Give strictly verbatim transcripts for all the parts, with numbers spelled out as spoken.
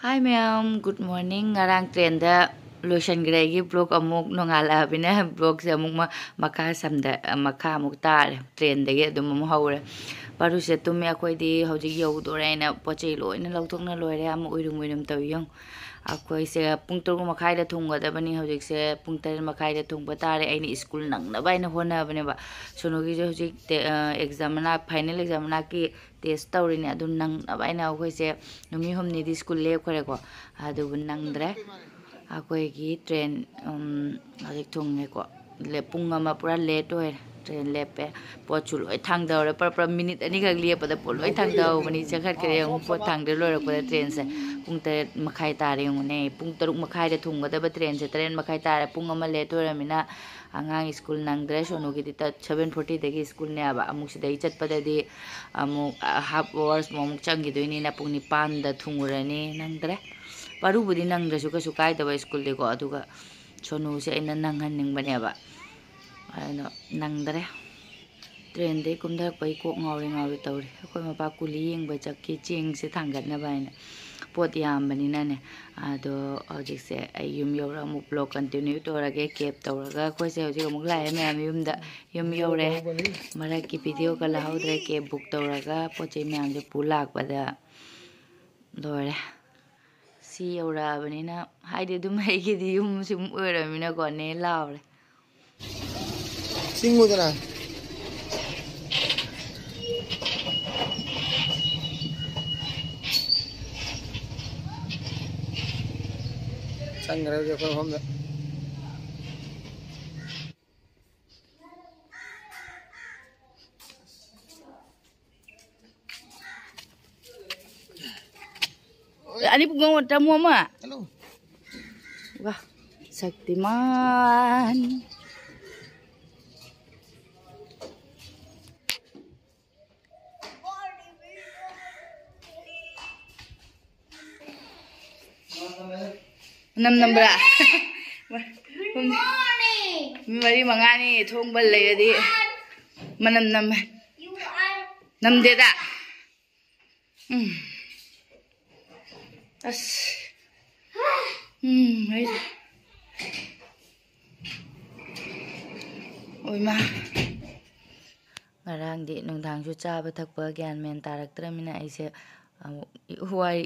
Hi ꯃꯌꯥꯝ, good morning꯫ ꯉꯔꯥꯡ ꯇ꯭ꯔꯦꯟꯗ ꯂꯣꯏꯁꯤꯟꯈ꯭ꯔꯦ ꯑꯩꯒꯤ ꯕ꯭ꯂꯣꯛ꯫ ꯑꯃꯨꯛ ꯅꯣꯡꯉꯥꯜꯂꯛꯑꯕꯅꯤꯅ ꯕ꯭ꯂꯣꯛꯁꯦ ꯑꯃꯨꯛ ꯃ-, ꯃꯈꯥ ꯁꯝꯗ-, ꯃꯈꯥ ꯑꯃꯨꯛ ꯇꯥꯔꯦ꯫ ꯇ꯭ꯔꯦꯟꯗꯒꯤ ꯑꯗꯨꯝ ꯑꯃꯨꯛ ꯍꯧꯔꯦ꯫ ꯄꯥꯔꯨꯁꯦ ꯇꯨꯝꯃꯦ꯫ ꯑꯩꯈꯣꯏꯗꯤ ꯍꯧꯖꯤꯛ ꯌꯧꯗꯣꯔꯦ ꯍꯥꯏꯅ ꯄꯣꯠ ꯆꯩ ꯂꯣꯏꯅ ꯂꯧꯊꯣꯛꯅ ꯂꯣꯏꯔꯦ꯫ ꯑꯃꯨꯛ ꯎꯏꯔꯨꯝ ꯎꯏꯔꯨꯝ ꯇꯧꯏ ꯌꯦꯡꯉꯨ꯫ ꯑꯩꯈꯣꯏꯁꯦ ꯄꯨꯡ ꯇꯔꯨꯛ ꯃꯈꯥꯏꯗ ꯊꯨꯡꯒꯗꯕꯅꯤ꯫ ꯍꯧꯖꯤꯛꯁꯦ ꯄꯨꯡ ꯇꯔꯦꯠ ꯃꯈꯥꯏꯗ ꯊꯨꯡꯕ ꯇꯥꯔꯦ꯫ ꯑꯩꯅ ꯁ꯭ꯀꯨꯜ ꯅꯪꯅꯕ ꯍꯥꯏꯅ ꯍꯣꯠꯅꯕꯅꯦꯕ꯫ ꯁꯣꯅꯨꯒꯤꯁꯨ ꯍꯧꯖꯤꯛ ꯇꯦ-, ꯑ, ꯑꯦꯛꯖꯥꯝ ꯃꯅꯥꯛ, ꯐꯥꯏꯅꯦꯜ ꯑꯦꯛꯖꯥꯝ ꯃꯅꯥꯛꯀꯤ ꯇꯦꯁ ꯇꯧꯔꯤꯅꯦ꯫ ꯑꯗꯨ ꯅꯪꯅꯕ ꯍꯥꯏꯅ ꯑꯩꯈꯣꯏꯁꯦ ꯅꯨꯃꯤꯠ ꯍꯨꯝꯅꯤꯗꯤ ꯁ꯭ꯀꯨꯜ ꯂꯦꯞꯈ꯭ꯔꯦꯀꯣ꯫ ꯑꯗꯨꯕꯨ ꯅꯪꯗ꯭ꯔꯦ꯫ ꯑꯩꯈꯣꯏꯒꯤ ꯇ꯭ꯔꯦꯟ, ꯎꯝ, ꯍꯧꯖꯤꯛ ꯊꯨꯡꯉꯦꯀꯣ꯫ ꯂꯦ-, ꯄꯨꯡ ꯑꯃ ꯄꯨꯔꯥ ꯂꯦꯠ ꯑꯣꯏꯔꯦ꯫ ꯇ꯭ꯔꯦꯟ ꯂꯦꯞꯄꯦ꯫ ꯄꯣꯠꯁꯨ ꯂꯣꯏ ꯊꯥꯡꯗꯍꯧꯔꯦ꯫ ꯄꯔꯞ ꯄꯔꯞ ꯃꯤꯅꯤꯠ ꯑꯅꯤꯈꯛ ꯂꯦꯞꯄꯗ ꯄꯣꯠ ꯂꯣꯏ ꯊꯥꯡꯗꯍꯧꯕꯅꯤ꯫ ꯆꯦꯟꯈꯠꯈ꯭ꯔꯦ ꯌꯦꯡꯉꯨ꯫ ꯄꯣꯠ ꯊꯥꯡꯗ ꯂꯣꯏꯔꯛꯄꯗ ꯇ꯭ꯔꯦꯟꯁꯦ ꯄꯨꯡ ꯇꯔꯦꯠ ꯃꯈꯥꯏ ꯇꯥꯔꯦ ꯌꯦꯡꯉꯨꯅꯦ꯫ ꯄꯨꯡ ꯇꯔꯨꯛ ꯃꯈꯥꯏꯗ ꯊꯨꯡꯒꯗꯕ ꯇ꯭ꯔꯦꯟꯁꯦ ꯇꯔꯦꯠ ꯃꯈꯥꯏ ꯇꯥꯔꯦ꯫ ꯄꯨꯡ ꯑꯃ ꯂꯦꯠ ꯑꯣꯏꯔꯃꯤꯅ ꯑꯉꯥꯡ ꯁ꯭ꯀꯨꯜ ꯅꯪꯗ꯭ꯔꯦ꯫ ꯁꯣꯅꯨꯒꯤꯗꯤ ꯇ-, ꯁꯚꯦꯟ ꯐꯣꯔꯇꯤꯗꯒꯤ ꯁ꯭ꯀꯨꯜꯅꯦꯕ꯫ ꯑꯃꯨꯛ ꯁꯤꯗꯒꯤ ꯆꯠꯄꯗꯗꯤ ꯑꯃꯨꯛ, ꯑ, ꯍꯥꯐ ꯑꯋꯥꯔꯁ ꯑꯃꯨꯛ ꯆꯪꯈꯤꯗꯣꯏꯅꯤꯅ ꯄꯨꯡ ꯅꯤꯄꯥꯟꯗ ꯊꯨꯡꯉꯨꯔꯅꯤ꯫ ꯅꯪꯗ꯭ꯔꯦ꯫ ꯄꯥꯔꯨꯕꯨꯗꯤ ꯅꯪꯗ꯭ꯔꯁꯨ ꯀꯩꯁꯨ ꯀꯥꯏꯗꯕ ꯁ꯭ꯀꯨꯜꯗꯤꯀꯣ꯫ ꯑꯗꯨꯒ ꯁꯣꯅꯨꯁꯦ ꯑꯩꯅ ꯅꯪꯍꯟꯅꯤꯡꯕꯅꯦꯕ꯫ ꯑꯗꯣ ꯅꯪꯗ꯭ꯔꯦ꯫ ꯇ꯭ꯔꯦꯟꯗꯩ ꯀꯨꯝꯊꯔꯛꯄꯒꯤ ꯀꯣꯛ ꯉꯥꯎꯔꯤ ꯉꯥꯎꯔꯤ ꯇꯧꯔꯤ꯫ ꯑꯩꯈꯣꯏ ꯃꯄꯥ ꯀꯨꯂꯤ ꯌꯦꯡꯕ ꯆꯠꯈꯤ ꯆꯦꯡꯁꯦ ꯊꯥꯡꯒꯠꯅꯕ ꯍꯥꯏꯅ꯫ ꯄꯣꯠ ꯌꯥꯝꯕꯅꯤꯅꯅꯦ꯫ ꯑꯗꯣ ꯍꯧꯖꯤꯛꯁꯦ ꯑꯩ ꯌꯨꯝ ꯌꯧꯔꯒ ꯑꯃꯨꯛ ꯕ꯭ꯂꯣꯛ ꯀꯟꯇꯤꯅ꯭ꯌꯨ ꯇꯧꯔꯒꯦ꯫ ꯀꯦꯕ ꯇꯧꯔꯒ ꯑꯩꯈꯣꯏꯁꯦ ꯍꯧꯖꯤꯛ ꯑꯃꯨꯛ ꯂꯥꯛꯑꯦ ꯃꯌꯥꯝ ꯌꯨꯝꯗ꯫ ꯌꯨꯝ ꯌꯧꯔꯦ꯫ ꯃꯔꯛꯀꯤ ꯚꯤꯗꯤꯑꯣꯒ ꯂꯧꯍꯧꯗ꯭ꯔꯦ꯫ ꯀꯦꯕ ꯕꯨꯛ ꯇꯧꯔꯒ ꯄꯣꯠ ꯆꯩ ꯃꯌꯥꯝꯁꯦ ꯄꯨ ꯂꯥꯛꯄꯗ ꯂꯣꯏꯔꯦ꯫ ꯁꯤ ꯌꯧꯔꯛꯑꯕꯅꯤꯅ ꯍꯥꯏꯗꯤ ꯑꯗꯨꯝ ꯑꯩꯒꯤꯗꯤ ꯌꯨꯝ ꯁꯨꯝ ꯑꯣꯏꯔꯕꯅꯤꯅꯀꯣ ꯅꯦ ꯂꯥꯎꯔꯦ꯫ ꯆꯤꯡꯉꯨꯗꯅ꯫ ꯆꯪꯈ꯭ꯔꯦ ꯍꯧꯖꯤꯛ ꯑꯩꯈꯣꯏ ꯃꯐꯝꯗ꯫ ꯑꯅꯤ ꯄꯨꯡ ꯑꯃ ꯇꯔꯥꯃꯉꯥ ꯑꯃ꯫ ꯍꯜꯂꯣ꯫ ꯋꯥ, ꯁꯛꯇꯤꯃꯥꯟ꯫ ꯃꯅꯝ ꯅꯝꯕ꯭ꯔꯥ? ꯃꯤ ꯃꯔꯤ ꯃꯉꯥꯅꯤ ꯊꯣꯡꯕ ꯂꯩꯔꯗꯤ ꯃꯅꯝ ꯅꯝꯃꯦ꯫ ꯅꯝꯗꯦꯗ꯫ ꯎꯝ꯫ ꯑꯁ꯫ ꯎꯝ, ꯑꯩ-, ꯑꯣꯏꯃꯥ꯫ ꯉꯔꯥꯡꯗꯤ ꯅꯨꯡꯗꯥꯡꯁꯨ ꯆꯥꯕ ꯊꯛꯄ ꯒ꯭ꯌꯥꯟ ꯃꯦꯟ ꯇꯥꯔꯛꯇ꯭ꯔꯃꯤꯅ ꯑꯩꯁꯦ ꯑꯃꯨꯛ ꯏ-, ꯍꯋꯥꯏ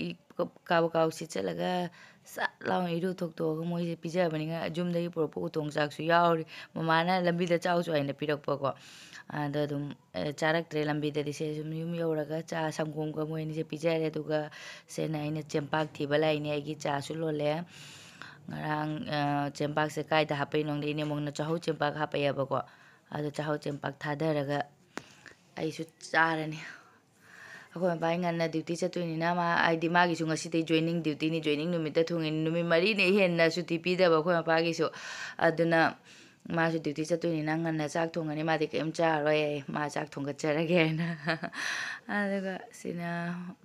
ꯀꯥꯕꯛ ꯀꯥꯕꯛ ꯁꯤꯠꯆꯜꯂꯒ ꯁꯠ ꯂꯥꯎꯅ ꯏꯔꯨ ꯊꯣꯛꯇꯣꯛꯑꯒ ꯃꯣꯏꯁꯦ ꯄꯤꯖꯕꯅꯤꯅ ꯌꯨꯝꯗꯒꯤ ꯄꯨꯔꯛꯄ ꯎꯇꯣꯡ ꯆꯥꯛꯁꯨ ꯌꯥꯎꯔꯤ꯫ ꯃꯃꯥꯅ ꯂꯝꯕꯤꯗ ꯆꯥꯎ ꯆꯣ ꯍꯥꯏꯅ ꯄꯤꯔꯛꯄꯀꯣ꯫ ꯑꯗꯣ ꯑꯗꯨꯝ, ꯑꯦ, ꯆꯥꯔꯛꯇ꯭ꯔꯦ ꯂꯝꯕꯤꯗꯗꯤ꯫ ꯁꯦ ꯁꯨꯝ ꯌꯨꯝ ꯌꯧꯔꯒ ꯆꯥ ꯁꯪꯒꯣꯝꯒ ꯃꯣꯏ ꯑꯅꯤꯁꯦ ꯄꯤꯖꯔꯦ꯫ ꯑꯗꯨꯒ ꯁꯦꯅ ꯑꯩꯅ ꯆꯦꯡꯄꯥꯛ ꯊꯤꯕ ꯂꯥꯛꯏꯅꯦ꯫ ꯑꯩꯒꯤ ꯆꯥꯁꯨ ꯂꯣꯜꯂꯦ꯫ ꯉꯔꯥꯡ, ꯑ, ꯆꯦꯡꯄꯥꯛꯁꯦ ꯀꯥꯏꯗ ꯍꯥꯞꯄꯛꯏꯅꯣ ꯈꯪꯗꯦ, ꯏꯅꯦꯃꯣꯡꯅ ꯆꯥꯍꯧ ꯆꯦꯡꯄꯥꯛ ꯍꯥꯞꯄꯛꯑꯦꯕꯀꯣ꯫ ꯑꯗꯣ ꯆꯥꯍꯧ ꯆꯦꯡꯄꯥꯛ ꯊꯥꯗꯔꯒ ꯑꯩꯁꯨ ꯆꯥꯔꯅꯤ꯫ ꯑꯩꯈꯣꯏ ꯃꯄꯥꯒꯤ ꯉꯟꯅ ꯗ꯭ꯌꯨꯇꯤ ꯆꯠꯇꯣꯏꯅꯤꯅ ꯃꯥ, ꯍꯥꯏꯗꯤ ꯃꯥꯒꯤꯁꯨ ꯉꯁꯤꯗꯩ ꯖꯣꯏꯅꯤꯡ ꯗ꯭ꯌꯨꯇꯤꯅꯤ, ꯖꯣꯏꯅꯤꯡ ꯅꯨꯃꯤꯠꯇ ꯊꯨꯡꯉꯤꯅꯤ꯫ ꯅꯨꯃꯤꯠ ꯃꯔꯤꯅꯤ ꯍꯦꯟꯅ ꯁꯨꯇꯤ ꯄꯤꯗꯕ ꯑꯩꯈꯣꯏ ꯃꯄꯥꯒꯤꯁꯨ꯫ ꯑꯗꯨꯅ ꯃꯥꯁꯨ ꯗ꯭ꯌꯨꯇꯤ ꯆꯠꯇꯣꯏꯅꯤꯅ ꯉꯟꯅ ꯆꯥꯛ ꯊꯣꯡꯉꯅꯤ꯫ ꯃꯥꯗꯤ ꯀꯩꯝ ꯆꯥꯔꯔꯣꯏ, ꯑꯩ ꯃꯥ ꯆꯥꯛ ꯊꯣꯡꯒꯠꯆꯔꯒꯦ ꯍꯥꯏꯅ꯫ ꯑꯗꯨꯒ ꯁꯤꯅ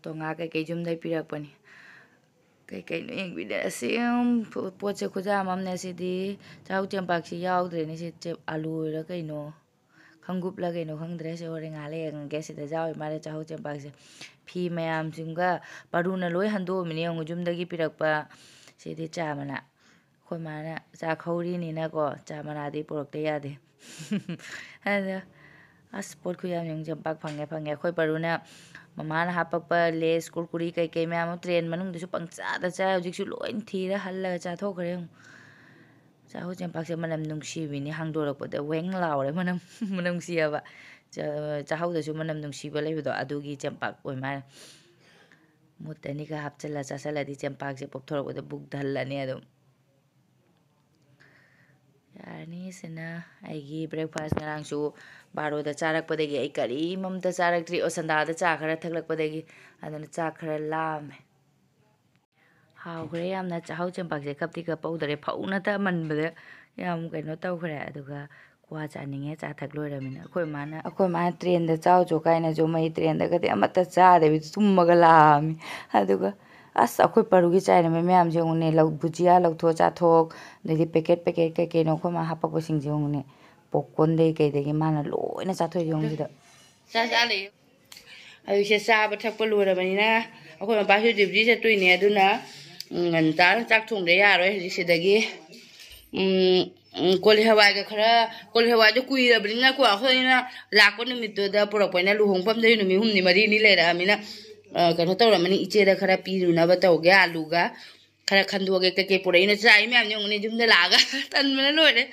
ꯇꯣꯉꯥ ꯀꯩꯀꯩ ꯌꯨꯝꯗꯩ ꯄꯤꯔꯛꯄꯅꯤ꯫ ꯀꯩꯀꯩꯅꯣ ꯌꯦꯡꯕꯤꯗ ꯑꯁꯤ, ꯎꯝ, ꯄꯣ-, ꯄꯣꯠꯁꯦ ꯈꯨꯌꯥꯝ ꯑꯃꯅꯦ꯫ ꯁꯤꯗꯤ ꯆꯥꯍꯧ ꯆꯦꯡꯄꯥꯛꯁꯤ ꯌꯥꯎꯗ꯭ꯔꯦꯅꯦ꯫ ꯁꯤ ꯆꯦ-, ꯑꯂꯨ ꯑꯣꯏꯔ ꯀꯩꯅꯣ, ꯈꯪꯒꯨꯞꯂ ꯀꯩꯅꯣ ꯈꯪꯗ꯭ꯔꯦ꯫ ꯁꯤ ꯍꯣꯔꯦꯟ ꯉꯥꯏꯍꯥꯛ ꯂꯩꯔ ꯌꯦꯡꯉꯒꯦ꯫ ꯁꯤꯗ ꯌꯥꯎꯔꯤ ꯃꯥꯜꯂꯦ ꯆꯥꯍꯧ ꯆꯦꯡꯄꯥꯛꯁꯦ꯫ ꯐꯤ ꯃꯌꯥꯝꯁꯤꯡꯒ ꯄꯥꯔꯨꯅ ꯂꯣꯏ ꯍꯟꯗꯣꯛꯑꯝꯃꯤꯅꯦ꯫ ꯌꯦꯡꯉꯨ, ꯌꯨꯝꯗꯒꯤ ꯄꯤꯔꯛꯄ꯫ ꯁꯤꯗꯤ ꯆꯥ ꯃꯅꯥ꯫ ꯑꯩꯈꯣꯏ ꯃꯥꯅ ꯆꯥꯛ ꯈꯧꯔꯤꯅꯤꯅꯀꯣ, ꯆꯥ ꯃꯅꯥꯗꯤ ꯄꯨꯔꯛꯇ ꯌꯥꯗꯦ꯫ ꯑꯗ ꯑꯁ, ꯄꯣꯠ ꯈꯨꯌꯥꯝ ꯌꯦꯡꯉꯨ, ꯆꯦꯡꯄꯥꯛ ꯐꯪꯉꯦ, ꯐꯪꯉꯦ꯫ ꯑꯩꯈꯣꯏ ꯄꯥꯔꯨꯅ ꯃꯃꯥꯅ ꯍꯥꯞꯄꯛꯄ ꯂꯦꯁ, ꯀꯨꯔꯀꯨꯔꯤ ꯀꯩꯀꯩ ꯃꯌꯥꯝ ꯑꯃ ꯇ꯭ꯔꯦꯟ ꯃꯅꯨꯡꯗꯁꯨ ꯄꯪꯆꯥꯗ ꯆꯥꯏ꯫ ꯍꯧꯖꯤꯛꯁꯨ ꯂꯣꯏ ꯊꯤꯔ ꯍꯜꯂꯒ ꯆꯥꯊꯣꯛꯈ꯭ꯔꯦ ꯌꯦꯡꯉꯨ꯫ ꯆꯥꯍꯧ ꯆꯦꯡꯄꯥꯛꯁꯦ ꯃꯅꯝ ꯅꯨꯡꯁꯤꯕꯤꯅꯤ, ꯍꯥꯡꯗꯣꯔꯛꯄꯗ ꯋꯦꯡ ꯂꯥꯎꯔꯦ ꯃꯅꯝ꯫ ꯃꯅꯝ ꯅꯨꯡꯁꯤꯌꯦꯕ꯫ ꯆ-, ꯆꯥꯍꯧꯗꯁꯨ ꯃꯅꯝ ꯅꯨꯡꯁꯤꯕ ꯂꯩꯕꯗꯣ, ꯑꯗꯨꯒꯤ ꯆꯦꯡꯄꯥꯛ ꯑꯣꯏ ꯃꯥꯜꯂꯦ꯫ ꯃꯨꯠ ꯑꯅꯤꯒ ꯍꯥꯞꯆꯤꯜꯂ ꯆꯥꯁꯤꯜꯂꯗꯤ ꯆꯦꯡꯄꯥꯛꯁꯦ ꯄꯣꯞꯊꯣꯔꯛꯄꯗ ꯕꯨꯛ ꯊꯜꯂꯅꯤ ꯑꯗꯨꯝ꯫ ꯌꯥꯔꯅꯤ꯫ ꯁꯤꯅ ꯑꯩꯒꯤ ꯕ꯭ꯔꯦꯛꯐꯥꯁ꯫ ꯉꯔꯥꯡꯁꯨ ꯕꯥꯔꯣꯗ ꯆꯥꯔꯛꯄꯗꯒꯤ ꯑꯩ ꯀꯔꯤꯝ ꯑꯝꯇ ꯆꯥꯔꯛꯇ꯭ꯔꯤ꯫ ꯑꯣ, ꯁꯟꯗꯥꯗ ꯆꯥ ꯈꯔ ꯊꯛꯂꯛꯄꯗꯒꯤ꯫ ꯑꯗꯨꯅ ꯆꯥꯛ ꯈꯔ ꯂꯥꯝꯃꯦ꯫ ꯍꯥꯎꯈ꯭ꯔꯦ ꯌꯥꯝꯅ꯫ ꯆꯥꯍꯧ ꯆꯦꯡꯄꯥꯛꯁꯦ ꯀꯞꯇꯤ ꯀꯞꯄꯧꯗꯔꯦ, ꯐꯧꯅ ꯇꯝꯃꯟꯕꯗ ꯌꯥꯝ ꯀꯩꯅꯣ ꯇꯧꯈ꯭ꯔꯦ꯫ ꯑꯗꯨꯒ ꯀ꯭ꯋꯥ ꯆꯥꯅꯤꯡꯉꯦ, ꯆꯥ ꯊꯛ ꯂꯣꯏꯔꯃꯤꯅ꯫ ꯑꯩꯈꯣꯏ ꯃꯥꯅ, ꯑꯩꯈꯣꯏ ꯃꯥꯅ ꯇ꯭ꯔꯦꯟꯗ ꯆꯥꯎ ꯆꯣ ꯀꯥꯏꯅꯁꯨ, ꯃꯩ ꯇ꯭ꯔꯦꯟꯗꯒꯗꯤ ꯑꯃꯠꯇ ꯆꯥꯗꯕꯤꯗ ꯇꯨꯝꯃꯒ ꯂꯥꯛꯑꯝꯃꯤ꯫ ꯑꯗꯨꯒ ꯑꯁ, ꯑꯩꯈꯣꯏ ꯄꯔꯨꯒꯤ ꯆꯥꯏꯔꯝꯕ ꯃꯌꯥꯝꯁꯦ ꯌꯦꯡꯉꯨꯅꯦ, ꯂꯧ-, ꯕꯨꯖꯤꯌꯥ ꯂꯧꯊꯣꯛ ꯆꯥꯊꯣꯛ, ꯑꯗꯩꯗꯤ ꯄꯦꯀꯦꯠ ꯄꯦꯀꯦꯠ ꯀꯩꯀꯩꯅꯣ ꯑꯩꯈꯣꯏ ꯃꯥ ꯍꯥꯄꯛꯄꯁꯤꯡꯁꯦ ꯌꯦꯡꯉꯨꯅꯦ, ꯄꯣꯞꯀꯣꯔꯟꯗꯩ ꯀꯩꯗꯒꯤ ꯃꯥꯅ ꯂꯣꯏꯅ ꯆꯥꯊꯣꯛꯏ ꯌꯦꯡꯉꯨ ꯁꯤꯗ꯫ ꯆꯥ ꯆꯥ ꯂꯩꯌꯨ꯫ ꯑꯗꯨ ꯁꯦ ꯆꯥꯕ ꯊꯛꯄ ꯂꯣꯏꯔꯕꯅꯤꯅ ꯑꯩꯈꯣꯏ ꯃꯄꯥꯁꯨ ꯗ꯭ꯌꯨꯇꯤ ꯆꯠꯇꯣꯏꯅꯦ, ꯑꯗꯨꯅ, ꯎꯝ, ꯉꯟꯇꯥꯅ ꯆꯥꯛ ꯊꯣꯡꯗ ꯌꯥꯔꯣꯏ ꯍꯧꯖꯤꯛ ꯁꯤꯗꯒꯤ꯫ ꯎꯝ, ꯎꯝ, ꯀꯣꯂꯤ ꯍꯋꯥꯏꯒ ꯈꯔ, ꯀꯣꯂꯤ ꯍꯋꯥꯏꯗꯣ ꯀꯨꯏꯔꯕꯅꯤꯅꯀꯣ, ꯑꯩꯈꯣꯏꯅ ꯂꯥꯛꯄ ꯅꯨꯃꯤꯠꯇꯨꯗ ꯄꯨꯔꯛꯄꯅꯤꯅ, ꯂꯨꯍꯣꯡꯐꯝꯗꯩ ꯅꯨꯃꯤꯠ ꯍꯨꯝꯅꯤ ꯃꯔꯤꯅꯤ ꯂꯩꯔꯛꯑꯃꯤꯅ, ꯑ, ꯀꯩꯅꯣ ꯇꯧꯔꯝꯃꯅꯤ, ꯏꯆꯦꯗ ꯈꯔ ꯄꯤꯔꯨꯅꯕ ꯇꯧꯒꯦ꯫ ꯑꯂꯨꯒ ꯈꯔ ꯈꯟꯗꯣꯛꯑꯒꯦ, ꯀꯩꯀꯩ ꯄꯨꯔꯛꯏꯅꯣ꯫ ꯆꯥꯔꯤ ꯃꯌꯥꯝꯁꯦ ꯌꯦꯡꯉꯨꯅꯦ, ꯌꯨꯝꯗ ꯂꯥꯛꯑꯒ ꯇꯟꯕꯅ ꯂꯣꯏꯔꯦ꯫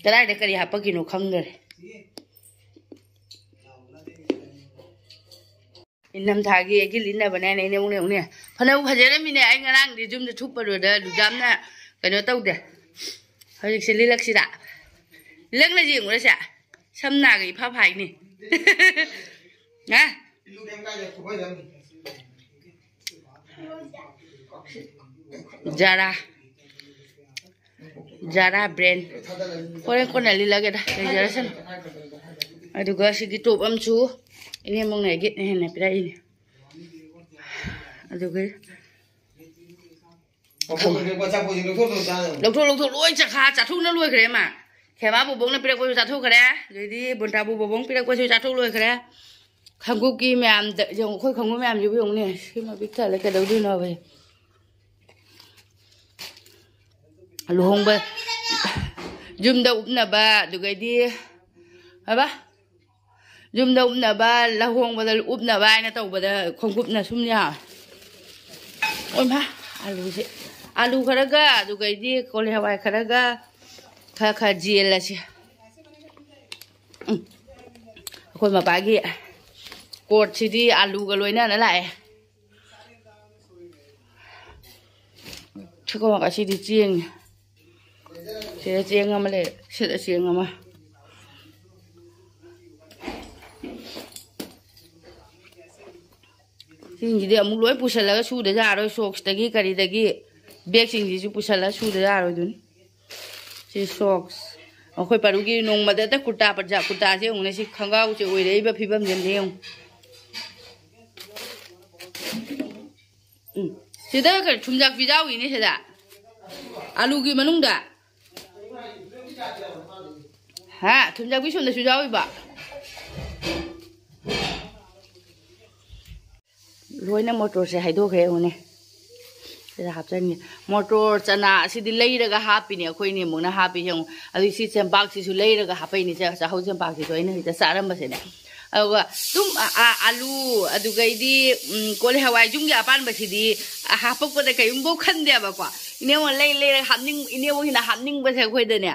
ꯀꯗꯥꯏꯗ ꯀꯔꯤ ꯍꯥꯄꯛꯀꯤꯅꯣ ꯈꯪꯗꯔꯦ꯫ ꯏꯅꯝꯊꯥꯒꯤ ꯑꯩꯒꯤ ꯂꯤꯠꯅꯕꯅꯦ ꯍꯥꯏꯅ ꯑꯩꯅ ꯑꯃꯨꯛꯅꯦ ꯑꯃꯨꯛꯅꯦ꯫ ꯐꯅꯕꯨ ꯐꯖꯔꯝꯃꯤꯅꯦ, ꯑꯩ ꯉꯔꯥꯡꯗꯤ ꯌꯨꯝꯗ ꯊꯨꯞꯄꯔꯣꯏꯗ ꯂꯨꯖꯥꯝꯅ ꯀꯩꯅꯣ ꯇꯧꯗꯦ꯫ ꯍꯧꯖꯤꯛꯁꯦ ꯂꯤꯠꯂꯛꯁꯤꯔꯥ? ꯂꯤꯠꯂꯛꯅ ꯌꯦꯡꯉꯨꯔꯁꯦ꯫ ꯁꯝ ꯅꯥꯒ ꯏꯐꯥ ꯐꯥꯏꯅꯦ꯫ ꯍꯥ? ꯖꯥꯔꯥ꯫ ꯖꯥꯔꯥ ꯕ꯭ꯔꯦꯟ꯫ ꯍꯣꯔꯦꯟ ꯀꯣꯟꯅ ꯂꯤꯠꯂꯒꯦꯗ, ꯂꯩꯖꯔꯁꯅꯨ꯫ ꯑꯗꯨꯒ ꯁꯤꯒꯤ ꯇꯣꯞ ꯑꯃꯁꯨ ꯏꯅꯦ ꯃꯧꯅ ꯒꯤꯠꯅ ꯍꯦꯟꯅ ꯄꯤꯔꯛꯏꯅꯦ꯫ ꯑꯗꯨꯒ ꯂꯧꯊꯣꯛ, ꯂꯧꯊꯣꯛ, ꯂꯣꯏ ꯆꯈꯥ ꯆꯥꯊꯣꯛꯅ ꯂꯣꯏꯈ꯭ꯔꯦ ꯃꯥ꯫ ꯈꯦꯃꯥ ꯕꯣꯕꯣꯛꯅ ꯄꯤꯔꯛꯄꯁꯨ ꯆꯥꯊꯣꯛꯈ꯭ꯔꯦ, ꯑꯗꯩꯗꯤ ꯕꯣꯟꯇꯥ ꯕꯣꯕꯣꯛꯅ ꯄꯤꯔꯛꯄꯁꯨ ꯆꯥꯊꯣꯛ ꯂꯣꯏꯈ꯭ꯔꯦ꯫ ꯈꯪꯒꯨꯞꯀꯤ ꯃꯌꯥꯝꯗ ꯌꯦꯡꯉꯨ, ꯑꯩꯈꯣꯏ ꯈꯪꯒꯨꯞ ꯃꯌꯥꯝꯁꯤꯕꯨ ꯌꯦꯡꯉꯨꯅꯦ, ꯁꯤꯃ ꯄꯤꯛ ꯊꯜꯂꯦ ꯀꯩꯗꯧꯗꯣꯏꯅꯣꯕ? ꯂꯨꯍꯣꯡꯕ ꯌꯨꯝꯗ ꯎꯞꯅꯕ, ꯑꯗꯨꯒꯩꯗꯤ ꯍꯥꯏꯕ, ꯌꯨꯝꯗ ꯎꯞꯅꯕ, ꯂꯨꯍꯣꯡꯕꯗ ꯎꯞꯅꯕ ꯍꯥꯏꯅ ꯇꯧꯕꯗ ꯈꯣꯡꯎꯞꯅ ꯁꯨꯝ ꯌꯥ-, ꯑꯣꯏꯃꯥ, ꯑꯂꯨꯁꯦ, ꯑꯂꯨ ꯈꯔꯒ, ꯑꯗꯨꯒꯩꯗꯤ ꯀꯣꯂꯤ ꯍꯋꯥꯏ ꯈꯔꯒ ꯈꯔ ꯈꯔ ꯌꯦꯜꯂꯁꯤ꯫ ꯎꯝ꯫ ꯑꯩꯈꯣꯏ ꯃꯄꯥꯒꯤ ꯀꯣꯠꯁꯤꯗꯤ ꯑꯂꯨꯒ ꯂꯣꯏꯅꯅ ꯂꯥꯛꯑꯦ꯫ ꯁꯤꯀꯣ ꯑꯁꯤꯗꯤ ꯆꯦꯡꯅꯤ꯫ ꯁꯤꯗ ꯆꯦꯡ ꯑꯃ ꯂꯩꯔꯦ, ꯁꯤꯗ ꯆꯦꯡ ꯑꯃ꯫ ꯁꯤꯡꯁꯤꯗꯤ ꯑꯃꯨꯛ ꯂꯣꯏ ꯄꯨꯁꯜꯂꯒ ꯁꯨꯗ ꯌꯥꯔꯣꯏ, ꯁꯣꯛꯁꯇꯒꯤ ꯀꯔꯤꯗꯒꯤ ꯕꯦꯒꯁꯤꯡꯁꯤꯁꯨ ꯄꯨꯁꯜꯂꯒ ꯁꯨꯗ ꯌꯥꯔꯣꯏꯗꯨꯅꯤ꯫ ꯁꯤ ꯁꯣꯛꯁ꯫ ꯑꯩꯈꯣꯏ ꯄꯥꯔꯨꯒꯤ ꯅꯣꯡꯃꯗꯇ ꯀꯨꯔꯇꯥ ꯄꯟꯖꯥ-, ꯀꯨꯔꯇꯥꯁꯦ ꯌꯦꯡꯉꯨꯅꯦ, ꯁꯤ ꯈꯣꯡꯒ꯭ꯔꯥꯎꯁꯦ ꯑꯣꯏꯔꯛꯏꯕ ꯐꯤꯕꯝꯁꯦ ꯑꯝꯇ ꯌꯦꯡꯉꯨ꯫ ꯎꯝ꯫ ꯁꯤꯗ ꯀꯩꯅꯣ ꯊꯨꯝꯖꯥꯛꯄꯤ ꯌꯥꯎꯔꯤꯅꯦ ꯁꯤꯗ꯫ ꯑꯂꯨꯒꯤ ꯃꯅꯨꯡꯗ꯫ ꯍꯥ? ꯊꯨꯝꯖꯥꯛꯄꯤ ꯁꯣꯝꯗꯁꯨ ꯌꯥꯎꯔꯤꯕ꯫ ꯂꯣꯏꯅ ꯃꯣꯇꯣꯔꯁꯦ ꯍꯩꯗꯣꯛꯈ꯭ꯔꯦ ꯌꯦꯡꯉꯨꯅꯦ꯫ ꯁꯤꯗ ꯍꯥꯞꯆꯟꯒꯦ꯫ ꯃꯣꯇꯣꯔ ꯆꯅꯥ ꯑꯁꯤꯗꯤ ꯂꯩꯔꯒ ꯍꯥꯞꯄꯤꯅꯦ ꯑꯩꯈꯣꯏꯅꯦ ꯑꯃꯨꯛꯅ ꯍꯥꯞꯄꯤ ꯌꯦꯡꯉꯨ꯫ ꯑꯗꯨ ꯁꯤ ꯆꯦꯡꯄꯥꯛꯁꯤꯁꯨ ꯂꯩꯔꯒ ꯍꯥꯞꯄꯛꯏꯅꯦ, ꯆ-, ꯆꯥꯛꯍꯧ ꯆꯦꯡꯄꯥꯛꯁꯤꯁꯨ ꯑꯩꯅ ꯍꯦꯛꯇ ꯆꯥꯔꯝꯕꯁꯤꯅꯦ꯫ ꯑꯗꯨꯒ ꯑꯗꯨꯝ ꯑ-, ꯑ-, ꯑꯂꯨ, ꯑꯗꯨꯒꯩꯗꯤ, ꯎꯝ, ꯀꯣꯂꯤ ꯍꯋꯥꯏ ꯌꯨꯝꯒꯤ ꯑꯄꯥꯟꯕꯁꯤꯗꯤ, ꯑ, ꯍꯥꯄꯛꯄꯗ ꯀꯔꯤꯒꯨꯝꯕ ꯈꯟꯗꯦꯕꯀꯣ꯫ ꯏꯅꯦꯉꯣꯟ ꯂꯩ ꯂꯩꯔꯒ ꯍꯥꯞꯅꯤꯡ-, ꯏꯅꯦꯉꯣꯟꯒꯤꯅ ꯍꯥꯞꯅꯤꯡꯕꯁꯦ ꯑꯩꯈꯣꯏꯗꯅꯦ꯫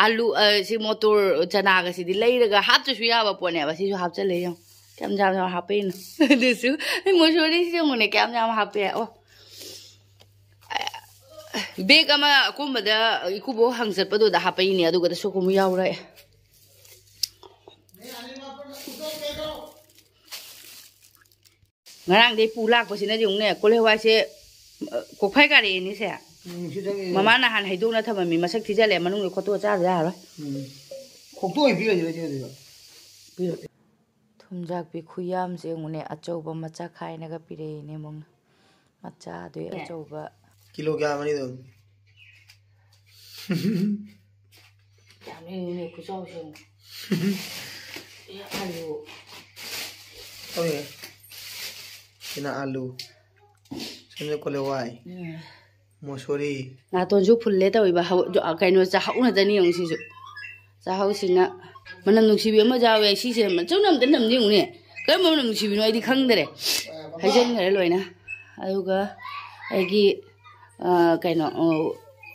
ꯑꯂꯨ, ꯑ, ꯁꯤ ꯃꯣꯇꯣꯔ ꯆꯅꯥꯒꯁꯤꯗꯤ ꯂꯩꯔꯒ ꯍꯥꯞꯇ꯭ꯔꯁꯨ ꯌꯥꯕ ꯄꯣꯠꯅꯦꯕ꯫ ꯁꯤꯁꯨ ꯍꯥꯞꯆꯜꯂꯦ ꯌꯦꯡꯉꯣ꯫ ꯀꯌꯥꯝ ꯌꯥꯝ ꯌꯥꯝ ꯍꯥꯞꯄꯛꯏꯅꯣ꯫ ꯑꯗꯨꯁꯨ ꯑꯩ ꯃꯣꯁꯣꯔꯤꯁꯤ ꯌꯦꯡꯉꯨꯅꯦ, ꯀꯌꯥꯝ ꯌꯥꯝ ꯍꯥꯞꯄꯦ꯫ ꯑꯣ꯫ ꯕꯦꯒ ꯑꯃ ꯑꯀꯣꯟꯕꯗ ꯏꯀꯨꯕꯣꯛ ꯍꯪ ꯆꯠꯄꯗꯨꯗ ꯍꯥꯞꯄꯛꯏꯅꯦ, ꯑꯗꯨꯒꯗ ꯁꯣꯛꯀꯨꯝ ꯌꯥꯎꯔꯛꯑꯦ꯫ ꯉꯔꯥꯡꯗꯩ ꯄꯨ ꯂꯥꯛꯄꯁꯤꯅ ꯌꯦꯡꯉꯨꯅꯦ, ꯀꯣꯂꯤ ꯍꯋꯥꯏꯁꯦ, ꯑ, ꯀꯣꯛꯐꯥꯏ ꯀꯥꯔꯛꯑꯦꯅꯦ ꯁꯦ꯫ ꯎꯝ, ꯁꯤ ꯆꯪꯉꯦ꯫ ꯃꯃꯥ ꯅꯍꯥꯟ ꯍꯩꯗꯣꯛꯅ ꯊꯝꯃꯝꯃꯤ, ꯃꯁꯛ ꯊꯤꯖꯜꯂꯦ, ꯃꯅꯨꯡꯗ ꯈꯣꯠꯇꯣꯛꯑ ꯆꯥꯗ ꯌꯥꯔꯣꯏ꯫ ꯎꯝ꯫ ꯈꯣꯛꯇꯣꯛꯑ ꯄꯤꯔꯗꯤ ꯂꯣꯏ ꯆꯦꯟꯗꯣꯏꯕ꯫ ꯄꯤꯔꯛꯀꯦ꯫ ꯊꯨꯝꯖꯥꯛꯄꯤ ꯈꯨꯌꯥꯝꯁꯦ ꯌꯦꯡꯉꯨꯅꯦ, ꯑꯆꯧꯕ ꯃꯆꯥ ꯈꯥꯏꯅꯒ ꯄꯤꯔꯛꯏꯅꯦ ꯃꯧꯅ꯫ ꯃꯆꯥꯗꯨꯒꯤ ꯑꯆꯧꯕ꯫ ꯀꯤꯂꯣ ꯀꯌꯥ ꯑꯃꯅꯤꯗꯣ? ꯌꯥꯝꯃꯦꯅꯦ, ꯈꯨꯆꯥꯎꯁꯦ ꯌꯦꯡꯉꯨ꯫ ꯑꯦ, ꯑꯂꯨ꯫ ꯍꯣꯏ꯫ ꯁꯤꯅ ꯑꯂꯨ꯫ ꯁꯤꯅ ꯀꯣꯂꯤ ꯍꯋꯥꯏ꯫ ꯎꯝ꯫ ꯃꯣꯁꯣꯔꯤ꯫ ꯅꯥꯇꯣꯟꯁꯨ ꯐꯨꯜꯂꯦ ꯇꯧꯏꯕ꯫ ꯍꯧ-, ꯖꯣ-, ꯑ, ꯀꯩꯅꯣ, ꯆꯥꯍꯧ ꯉꯥꯛꯇꯅꯤ ꯌꯦꯡꯉꯨ ꯁꯤꯁꯨ꯫ ꯆꯥꯍꯧꯁꯤꯅ ꯃꯅꯝ ꯅꯨꯡꯁꯤꯕꯤ ꯑꯃ ꯌꯥꯎꯋꯦ꯫ ꯁꯤꯁꯦ ꯃꯆꯨꯝ ꯑꯝꯇ ꯅꯝꯗꯦ ꯌꯦꯡꯉꯨꯅꯦ꯫ ꯀꯔꯝꯕ ꯃꯅꯝ ꯅꯨꯡꯁꯤꯕꯤꯅꯣ ꯑꯩꯗꯤ ꯈꯪꯗꯔꯦ꯫ ꯍꯩꯖꯤꯟꯈꯔꯦ ꯂꯣꯏꯅ꯫ ꯑꯗꯨꯒ ꯑꯩꯒꯤ, ꯑ, ꯀꯩꯅꯣ,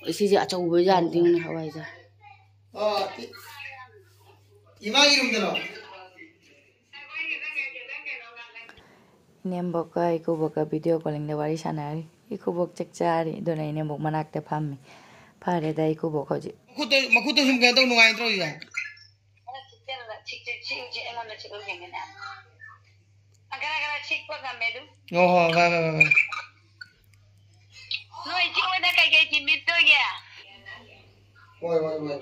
ꯑ, ꯁꯤꯁꯦ ꯑꯆꯧꯕ ꯖꯥꯠꯅꯤ ꯌꯦꯡꯉꯨꯅꯦ, ꯍꯋꯥꯏꯖꯥꯔ꯫ ꯑ, ꯏ-, ꯏꯃꯥꯒꯤ ꯔꯨꯝꯗꯔꯣ? ꯏꯅꯦꯝꯕꯣꯛꯀ ꯏꯀꯨꯕꯣꯛꯀ video callingꯗ ꯋꯥꯔꯤ ꯁꯥꯟꯅꯔꯤ꯫ ꯏꯀꯨꯕꯣꯛ ꯆꯥꯛ ꯆꯥꯔꯤ, ꯑꯗꯨꯅ ꯏꯅꯦꯝꯕꯣꯛ ꯃꯅꯥꯛꯇ ꯐꯝꯃꯤ꯫ ꯐꯔꯦꯗ ꯏꯀꯨꯕꯣꯛ ꯍꯧꯖꯤꯛ꯫ ꯃꯈꯨꯠꯇ, ꯃꯈꯨꯠꯇ ꯁꯨꯝ ꯀꯩꯅꯣ ꯇꯧ ꯅꯨꯡꯉꯥꯏꯇ꯭ꯔꯣ ꯁꯤꯗ? ꯈꯔ ꯆꯤꯛꯆꯜꯂꯒ, ꯆꯤꯛ, ꯆꯤꯛ, ꯆꯤꯛ, ꯆꯤꯛ, ꯑꯩꯉꯣꯟꯗ ꯆꯤꯛꯍꯜꯂꯤꯅꯦ꯫ ꯈꯔ, ꯈꯔ ꯆꯤꯛꯄ ꯉꯝꯃꯦ ꯑꯗꯨꯝ꯫ ꯑꯣ ꯍꯣ, ꯐꯔꯦ, ꯐꯔꯦ, ꯐꯔꯦ꯫ ꯅꯣꯏ ꯏꯆꯦ ꯍꯣꯏꯅ ꯀꯩꯀꯩ ꯊꯤꯟꯕꯤꯗꯣꯏꯒꯦ? ꯍꯣꯏ, ꯍꯣꯏ, ꯍꯣꯏ꯫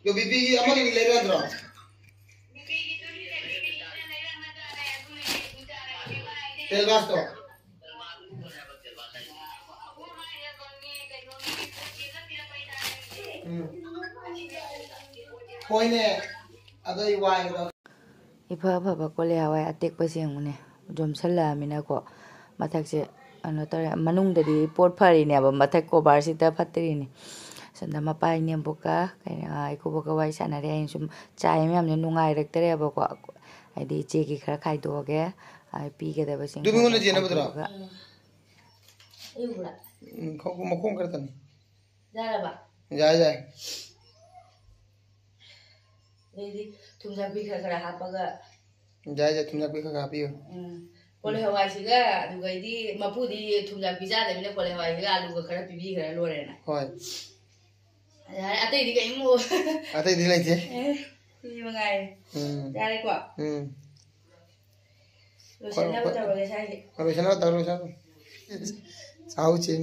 ꯑꯗꯣ BPꯒꯤ ꯑꯃ ꯑꯅꯤ ꯂꯩꯔꯛꯑꯗ꯭ꯔꯣ? ꯇꯦꯜꯕꯥꯁꯇꯣ꯫ ꯎꯝ꯫ ꯍꯣꯏꯅꯦ꯫ ꯑꯗꯣ ꯑꯩ ꯋꯥꯏꯕꯗꯣ꯫ ꯏꯐ ꯐꯕ ꯀꯣꯂꯤ ꯍꯋꯥꯏ ꯑꯇꯦꯛꯄꯁꯦ ꯌꯦꯡꯉꯨꯅꯦ꯫ ꯌꯣꯝꯁꯜꯂꯛꯑꯃꯤꯅꯀꯣ, ꯃꯊꯛꯁꯦ ꯀꯩꯅꯣ ꯇꯧꯔꯦ, ꯃꯅꯨꯡꯗꯗꯤ ꯄꯣꯠ ꯐꯔꯤꯅꯦꯕ, ꯃꯊꯛ ꯀꯣꯕꯔꯁꯤꯗ ꯐꯠꯇ꯭ꯔꯤꯅꯦ꯫ ꯁꯣꯝꯗ ꯃꯄꯥ ꯏꯅꯦꯝꯕꯣꯛꯀ ꯀꯩꯅꯣ, ꯏꯀꯨꯕꯣꯛꯀ ꯋꯥꯔꯤ ꯁꯥꯟꯅꯔꯦ꯫ ꯑꯩꯅ ꯁꯨꯝ ꯆꯥꯏ ꯃꯌꯥꯝꯁꯦ ꯅꯨꯡꯉꯥꯏꯔꯛꯇ꯭ꯔꯦꯕꯀꯣ, ꯍꯥꯏꯗꯤ ꯏꯆꯦꯒꯤ ꯈꯔ ꯈꯥꯏꯗꯣꯛꯑꯒꯦ, ꯑ, ꯄꯤꯒꯗꯕꯁꯤꯡ ꯑꯗꯨ ꯃꯤꯉꯣꯟꯗ ꯈꯔ ꯆꯦꯟꯅꯕꯗꯨꯔꯣ? ꯈꯥꯏꯗꯣꯛꯑꯒ꯫ ꯎꯝ꯫ ꯑꯩ ꯎꯕ꯭ꯔꯥ? ꯎꯝ, ꯈꯣꯡ-, ꯃꯈꯣꯡ ꯈꯔ ꯇꯅꯤ꯫ ꯌꯥꯔꯕ? ꯌꯥꯏ, ꯌꯥꯏ꯫ ꯑꯗꯩꯗꯤ ꯊꯨꯝꯖꯥꯛꯄꯤ ꯈꯔ ꯈꯔ ꯍꯥꯞꯄꯒ꯫ ꯌꯥꯏ, ꯌꯥꯏ, ꯊꯨꯝꯖꯥꯛꯄꯤ ꯈꯔ ꯈꯔ ꯍꯥꯞꯄꯤꯌꯨ꯫ ꯎꯝ꯫ ꯀꯣꯂꯤ ꯍꯋꯥꯏꯁꯤꯒ ꯑꯗꯨꯒꯩꯗꯤ ꯃꯄꯨꯗꯤ ꯊꯨꯝꯖꯥꯛꯄꯤ ꯆꯥꯗꯕꯅꯤꯅ ꯀꯣꯂꯤ ꯍꯋꯥꯏꯁꯤꯒ ꯑꯂꯨꯒ ꯈꯔ ꯄꯤꯕꯤꯈ꯭ꯔ ꯂꯣꯏꯔꯦꯅ꯫ ꯍꯣꯏ꯫ ꯌꯥꯔꯦ, ꯑꯇꯩꯗꯤ ꯀꯔꯤꯝ ꯎ-, ꯑꯇꯩꯗꯤ ꯂꯩꯇꯦ꯫ ꯑꯦ, ꯁꯤ ꯃꯉꯥꯏꯔꯦ꯫ ꯎꯝ꯫ ꯌꯥꯔꯦꯀꯣ? ꯎꯝ꯫ ꯂꯣꯏꯁꯤꯟꯅꯕ ꯍꯣꯏ, ꯍꯣꯏ꯫ ꯇꯧꯔꯒꯦ ꯁ꯭ꯋꯥꯏꯁꯦ꯫ ꯍꯣꯏ, ꯂꯣꯏꯁꯤꯟꯅꯕ ꯇꯧꯔꯣ, ꯂꯣꯏꯁꯤꯟꯅꯕ꯫ ꯆꯥꯎ ꯆꯦꯟ꯫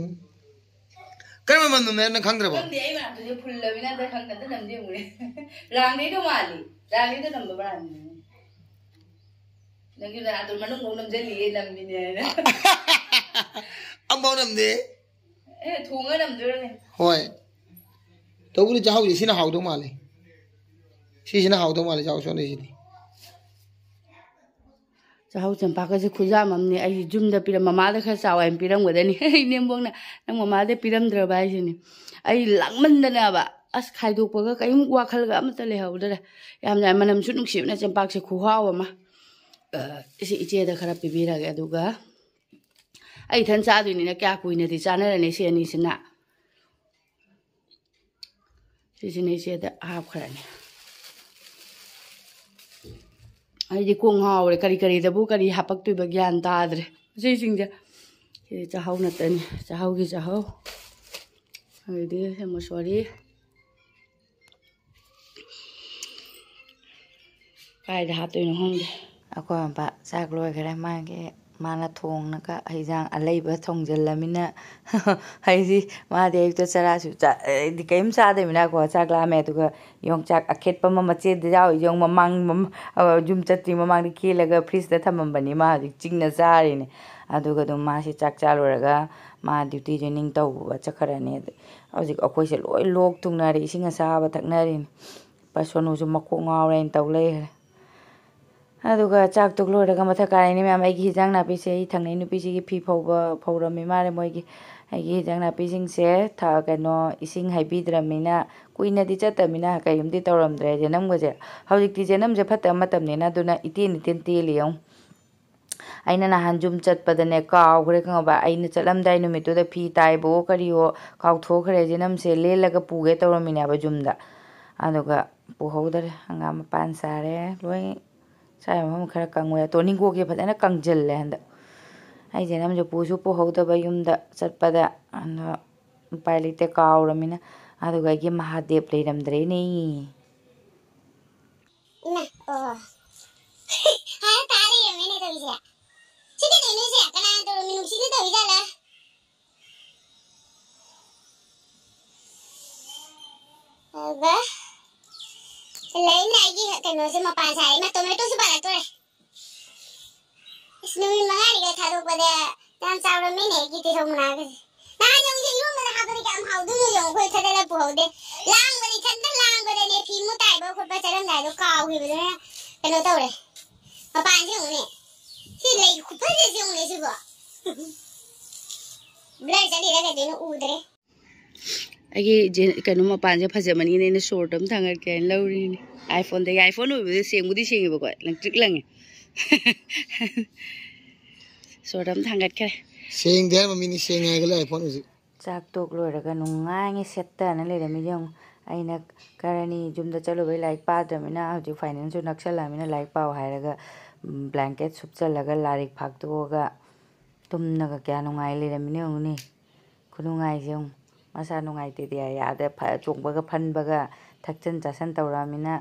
ꯀꯔꯝꯕ ꯃꯅꯝꯅꯣ ꯅꯪ ꯈꯪꯗ꯭ꯔꯕꯣ? ꯈꯪꯗꯦ, ꯑꯩ ꯃꯅꯥꯛꯇꯁꯨ ꯐꯨꯜꯂꯕꯅꯤꯅ ꯑꯝꯇ ꯈꯪꯗꯦ, ꯑꯝꯇ ꯅꯝꯗꯤ ꯌꯦꯡꯉꯨꯅꯦ꯫ ꯔꯥꯡꯅꯩꯗꯣ ꯃꯥꯜꯂꯤ꯫ ꯔꯥꯡꯅꯩꯗꯣ ꯅꯝꯕ ꯃꯥꯜꯂꯤ꯫ ꯅꯪꯒꯤ ꯅꯅꯥꯇꯣꯟ ꯃꯅꯨꯡꯐꯥꯎ ꯅꯝꯖꯜꯂꯤꯌꯦ, ꯅꯝꯃꯤꯅꯦ ꯍꯥꯏꯅ꯫ ꯑꯝꯐꯥꯎ ꯅꯝꯗꯦ꯫ ꯑꯦ, ꯊꯣꯡꯉ ꯅꯝꯗꯣꯏꯔꯅꯦ꯫ ꯍꯣꯏ꯫ ꯇꯧꯕꯨꯗꯤ ꯆꯥꯍꯧꯁꯦ ꯁꯤꯅ ꯍꯥꯎꯗꯧ ꯃꯥꯜꯂꯦ꯫ ꯁꯤꯁꯤꯅ ꯍꯥꯎꯗꯧ ꯃꯥꯜꯂꯦ, ꯆꯥꯍꯧ ꯁꯣꯟꯗꯩꯁꯤꯗꯤ꯫ ꯆꯥꯍꯧ ꯆꯦꯡꯄꯥꯛꯀꯁꯦ ꯈꯨꯌꯥꯝ ꯑꯃꯅꯤ꯫ ꯑꯩ ꯌꯨꯝꯗ ꯄꯤꯔꯝ-, ꯃꯃꯥꯗ ꯈꯔ ꯆꯥꯎ ꯍꯥꯏꯅ ꯄꯤꯔꯝꯒꯗꯅꯤ꯫ ꯏꯅꯦꯝꯕꯣꯛꯅ, "ꯅꯪ ꯃꯃꯥꯗ ꯄꯤꯔꯝꯗ꯭ꯔꯕ?" ꯍꯥꯏꯁꯤꯅꯤ꯫ ꯑꯩ ꯂꯥꯡꯃꯟꯗꯅꯕ, ꯑꯁ, ꯈꯥꯏꯗꯣꯛꯄꯒ ꯀꯔꯤꯝ ꯋꯥꯈꯜꯒ ꯑꯃꯠꯇ ꯂꯩꯍꯧꯗ꯭ꯔꯦ꯫ ꯌꯥꯝꯅ ꯃꯅꯝꯁꯨ ꯅꯨꯡꯁꯤꯕꯅ ꯆꯦꯡꯄꯥꯛꯁꯦ ꯈꯨꯍꯥꯎ ꯑꯃ꯫ ꯑ, ꯁꯤ ꯏꯆꯦꯗ ꯈꯔ ꯄꯤꯕꯤꯔꯒꯦ, ꯑꯗꯨꯒ ꯑꯩ ꯏꯊꯟ ꯆꯥꯗꯣꯏꯅꯤꯅ ꯀꯌꯥ ꯀꯨꯏꯅꯗꯤ ꯆꯥꯅꯔꯅꯤ ꯁꯤ ꯑꯅꯤꯁꯤꯅ꯫ ꯁꯤꯁꯤꯅ ꯏꯆꯦꯗ ꯍꯥꯞꯈ꯭ꯔꯅꯤ꯫ ꯑꯩꯗꯤ ꯀꯣꯛ ꯉꯥꯎꯔꯦ, ꯀꯔꯤ ꯀꯔꯤꯗꯕꯨ ꯀꯔꯤ ꯍꯥꯄꯛꯇꯣꯏꯕ ꯒ꯭ꯌꯥꯟ ꯇꯥꯗ꯭ꯔꯦ ꯁꯤꯁꯤꯡꯁꯦ꯫ ꯁꯤꯗꯤ ꯆꯥꯍꯧ ꯅꯠꯇꯅꯤ, ꯆꯥꯍꯧꯒꯤ ꯆꯥꯍꯧ꯫ ꯑꯗꯩꯗꯤ ꯃꯨꯁꯣꯔꯤ꯫ ꯀꯥꯏꯗ ꯍꯥꯞꯇꯣꯏꯅꯣ ꯈꯪꯗꯦ꯫ ꯑꯩꯈꯣꯏ ꯃꯄꯥ ꯆꯥꯛ ꯂꯣꯏꯈꯔꯦ꯫ ꯃꯥꯒꯤ, ꯃꯥꯅ ꯊꯣꯡꯉꯒ ꯍꯩꯖꯥꯡ ꯑꯂꯩꯕ ꯊꯣꯡꯖꯤꯜꯂꯃꯤꯅ꯫ ꯍꯥꯏꯗꯤ ꯃꯥꯗꯤ ꯑꯌꯨꯛꯇ ꯆꯔꯥꯁꯨ ꯆꯥ-, ꯍꯥꯏꯗꯤ ꯀꯔꯤꯝ ꯆꯥꯗꯕꯅꯤꯅꯀꯣ, ꯆꯥꯛ ꯂꯥꯝꯃꯦ꯫ ꯑꯗꯨꯒ ꯌꯣꯡꯆꯥꯛ ꯑꯈꯦꯠꯄ ꯑꯃ ꯃꯆꯦꯗ ꯌꯥꯎꯔꯤꯁꯦ ꯌꯦꯡꯉꯨ, ꯃꯃꯥꯡ, ꯃꯝ-, ꯑ, ꯌꯨꯝ ꯆꯠꯇ꯭ꯔꯤ ꯃꯃꯥꯡꯗ ꯈꯦꯠꯂꯒ ꯐ꯭ꯔꯤꯖꯇ ꯊꯝꯃꯝꯕꯅꯤ꯫ ꯃꯥ ꯍꯧꯖꯤꯛ ꯆꯤꯡꯅ ꯆꯥꯔꯤꯅꯦ꯫ ꯑꯗꯨꯒ ꯑꯗꯨꯝ ꯃꯥꯁꯤ ꯆꯥꯛ ꯆꯥ ꯂꯣꯏꯔꯒ ꯃꯥ ꯗ꯭ꯌꯨꯇꯤ ꯖꯣꯏꯅꯤꯡ ꯇꯧꯕ ꯆꯠꯈ꯭ꯔꯅꯤ꯫ ꯑꯗ ꯍꯧꯖꯤꯛ ꯑꯩꯈꯣꯏꯁꯦ ꯂꯣꯏ ꯂꯣꯛ ꯊꯨꯡꯅꯔꯦ, ꯏꯁꯤꯡ ꯑꯁꯥꯕ ꯊꯛꯅꯔꯤꯅꯤ꯫ ꯄꯥ ꯁꯣꯅꯨꯁꯨ ꯃꯀꯣꯛ ꯉꯥꯎꯔꯦꯅ ꯇꯧ ꯂꯩꯈ꯭ꯔꯦ꯫ ꯑꯗꯨꯒ ꯆꯥꯛ ꯇꯣꯛ ꯂꯣꯏꯔꯒ ꯃꯊꯛ ꯀꯥꯔꯛꯏꯅꯦ ꯃꯌꯥꯝ꯫ ꯑꯩꯒꯤ ꯍꯤꯟꯖꯥꯡ ꯅꯥꯄꯤꯁꯦ ꯑꯩ ꯊꯪꯅꯩ ꯅꯨꯄꯤꯁꯤꯒꯤ ꯐꯤ ꯐꯧꯕ ꯐꯧꯔꯝꯃꯤ ꯃꯥꯜꯂꯦ꯫ ꯃꯣꯏꯒꯤ ꯑꯩꯒꯤ ꯍꯤꯟꯖꯥꯡ ꯅꯥꯄꯤꯁꯤꯡꯁꯦ ꯊ-, ꯀꯩꯅꯣ, ꯏꯁꯤꯡ ꯍꯩꯕꯤꯗ꯭ꯔꯕꯅꯤꯅ ꯀꯨꯏꯅꯗꯤ ꯆꯠꯇꯕꯅꯤꯅ ꯀꯩꯒꯨꯝꯗꯤ ꯇꯧꯔꯝꯗ꯭ꯔꯦ꯫ ꯖꯅꯝꯒꯁꯦ, ꯍꯧꯖꯤꯛꯇꯤ ꯖꯅꯝꯁꯦ ꯐꯠꯇꯕ ꯃꯇꯝꯅꯤꯅ ꯑꯗꯨꯅ ꯏꯇꯦꯟ ꯏꯇꯦꯟ ꯇꯦꯜꯂꯤ ꯌꯦꯡꯉꯨ꯫ ꯑꯩꯅ ꯅꯍꯥꯟ ꯌꯨꯝ ꯆꯠꯄꯗꯅꯦ ꯀꯥꯎꯈ꯭ꯔꯦ ꯈꯪꯉꯕ꯫ ꯑꯩꯅ ꯆꯠꯂꯝꯗꯥꯏ ꯅꯨꯃꯤꯠꯇꯨꯗ ꯐꯤ ꯇꯥꯏꯕꯑꯣ ꯀꯔꯤꯑꯣ ꯀꯥꯎꯊꯣꯛꯈ꯭ꯔꯦ꯫ ꯖꯅꯝꯁꯦ ꯂꯦꯜꯂꯒ ꯄꯨꯒꯦ ꯇꯧꯔꯝꯃꯤꯅꯦꯕ ꯌꯨꯝꯗ꯫ ꯑꯗꯨꯒ ꯄꯨꯍꯧꯗꯔꯦ꯫ ꯍꯪꯒꯥꯝ ꯃꯄꯥꯟ ꯆꯥꯔꯦ ꯂꯣꯏ꯫ ꯁ꯭ꯋꯥꯏ ꯃꯐꯝ ꯈꯔ ꯀꯪꯉꯨꯔꯦ꯫ ꯇꯣꯅꯤꯡꯀꯣꯛꯁꯦ ꯐꯖꯅ ꯀꯪꯁꯤꯜꯂꯦ ꯍꯟꯗꯛ꯫ ꯑꯩꯁꯦ ꯅꯝꯁꯦ ꯄꯨꯁꯨ ꯄꯨꯍꯧꯗꯕ ꯌꯨꯝꯗ ꯆꯠꯄꯗ꯫ ꯑꯗꯣ ꯎꯄꯥꯏ ꯂꯩꯇꯦ, ꯀꯥꯎꯔꯃꯤꯅ꯫ ꯑꯗꯨꯒ ꯑꯩꯒꯤ ꯃꯍꯥꯗꯦꯕ ꯂꯩꯔꯝꯗ꯭ꯔꯦꯅꯦ꯫ ꯏꯃꯥ, ꯑꯣ꯫ ꯍꯥꯏꯔ ꯇꯥ ꯂꯩꯔꯝꯃꯦꯅꯦ ꯇꯧꯔꯤꯁꯦ꯫ ꯁꯤ ꯀꯩꯗꯧꯅꯣ ꯁꯦ? ꯀꯅꯥꯅ ꯇꯧꯔꯝꯃꯤꯅꯣ? ꯁꯤꯗ ꯇꯧꯔꯤꯖꯥꯠꯂꯥ? ꯑꯗꯨꯒ ꯂꯩꯅꯦ ꯑꯩꯒꯤ ꯀꯩꯅꯣꯁꯦ ꯃꯄꯥꯟ ꯁꯥꯔꯦ꯫ ꯏꯃꯥ, ꯇꯣꯃꯦꯇꯣꯁꯨ ꯄꯥꯜꯂꯛꯇꯣꯔꯦ꯫ ꯏꯁ, ꯅꯨꯃꯤꯠ ꯃꯉꯥꯅꯤꯒ ꯊꯥꯗꯣꯛꯄꯗ ꯌꯥꯝ ꯆꯥꯎꯔꯝꯃꯤꯅꯦ ꯑꯩꯒꯤ ꯇꯤꯜꯍꯧ ꯃꯅꯥꯒꯁꯦ꯫ ꯅꯍꯥꯟ ꯌꯦꯡꯉꯨꯁꯦ, ꯏꯔꯣꯟꯕꯗ ꯍꯥꯞꯄꯗꯤ ꯀꯌꯥꯝ ꯍꯥꯎꯗꯣꯏꯅꯣ ꯌꯦꯡꯉꯨ, ꯑꯩꯈꯣꯏ ꯊꯥꯗꯅ ꯄꯨꯍꯧꯗꯦ꯫ ꯂꯥꯡꯕꯗ, ꯏꯊꯟꯇ ꯂꯥꯡꯕꯗꯅꯦ, ꯐꯤ ꯑꯃꯨꯛ ꯇꯥꯏꯕ ꯈꯣꯠꯄ ꯆꯠꯂꯝꯗꯥꯏꯗꯣ ꯀꯥꯎꯈꯤꯕꯗꯨꯅ ꯀꯩꯅꯣ ꯇꯧꯔꯦ꯫ ꯃꯄꯥꯟꯁꯦ ꯌꯦꯡꯉꯨꯅꯦ꯫ ꯁꯤ ꯂꯩ ꯈꯨꯐꯖꯁꯦ ꯌꯦꯡꯉꯨꯅꯦ ꯁꯤꯕꯣ꯫ ꯕ꯭ꯂꯔ ꯆꯠꯂꯤꯔ ꯀꯩꯗꯣꯏꯅꯣ ꯎꯗ꯭ꯔꯦ꯫ ꯑꯩꯒꯤ ꯖꯦ-, ꯀꯩꯅꯣ ꯃꯄꯥꯟꯁꯦ ꯐꯖꯃꯟꯒꯤꯅ ꯑꯩꯅ ꯁꯣꯔꯠ ꯑꯃ ꯊꯥꯡꯒꯠꯀꯦ ꯍꯥꯏꯅ ꯂꯧꯔꯤꯅꯤ꯫ iPhone-ꯗꯒꯤ, iPhone ꯑꯣꯏꯕꯗꯨ ꯁꯦꯡꯕꯨꯗꯤ ꯁꯦꯡꯉꯦꯕꯀꯣ, ꯂꯪꯇ꯭ꯔꯤꯛ ꯂꯪꯉꯦ꯫ ꯁꯣꯔꯠ ꯑꯃ ꯊꯥꯡꯒꯠꯈ꯭ꯔꯦ꯫ ꯁꯦꯡꯗꯦ ꯍꯥꯏꯕ ꯃꯤꯅꯤ, ꯁꯦꯡꯉꯦ ꯍꯥꯏꯒꯠꯂꯦ iPhone ꯍꯧꯖꯤꯛ꯫ ꯆꯥꯛ ꯇꯣꯛ ꯂꯣꯏꯔꯒ ꯅꯨꯡꯉꯥꯏꯅ ꯁꯦꯠꯇꯅ ꯂꯩꯔꯝꯃꯤ ꯌꯦꯡꯉꯨ꯫ ꯑꯩꯅ ꯀꯔꯅꯤ ꯌꯨꯝꯗ ꯆꯠꯂꯨꯕꯩ ꯂꯥꯏꯔꯤꯛ ꯄꯥꯗ꯭ꯔꯕꯅꯤꯅ ꯍꯧꯖꯤꯛ finalꯁꯨ ꯅꯛꯁꯜꯂꯛꯑꯃꯤꯅ ꯂꯥꯏꯔꯤꯛ ꯄꯥꯎ ꯍꯥꯏꯔꯒ, ꯎꯝ, blanket ꯁꯨꯞꯆꯜꯂꯒ ꯂꯥꯏꯔꯤꯛ ꯐꯥꯛꯇꯣꯛꯑꯒ ꯇꯨꯝꯅꯒ ꯀꯌꯥ ꯅꯨꯡꯉꯥꯏ ꯂꯩꯔꯝꯃꯤꯅꯣ ꯌꯦꯡꯉꯨꯅꯦ꯫ ꯈꯨꯅꯨꯡꯉꯥꯏꯁꯦ ꯌꯦꯡꯉꯨ꯫ ꯃꯁꯥ ꯅꯨꯡꯉꯥꯏꯇꯦꯗꯤ ꯍꯥꯏ, ꯑꯥꯗ ꯐ-, ꯆꯣꯡꯕꯒ ꯐꯟꯕꯒ ꯊꯛꯆꯟ ꯆꯥꯁꯟ ꯇꯧꯔꯛꯑꯃꯤꯅ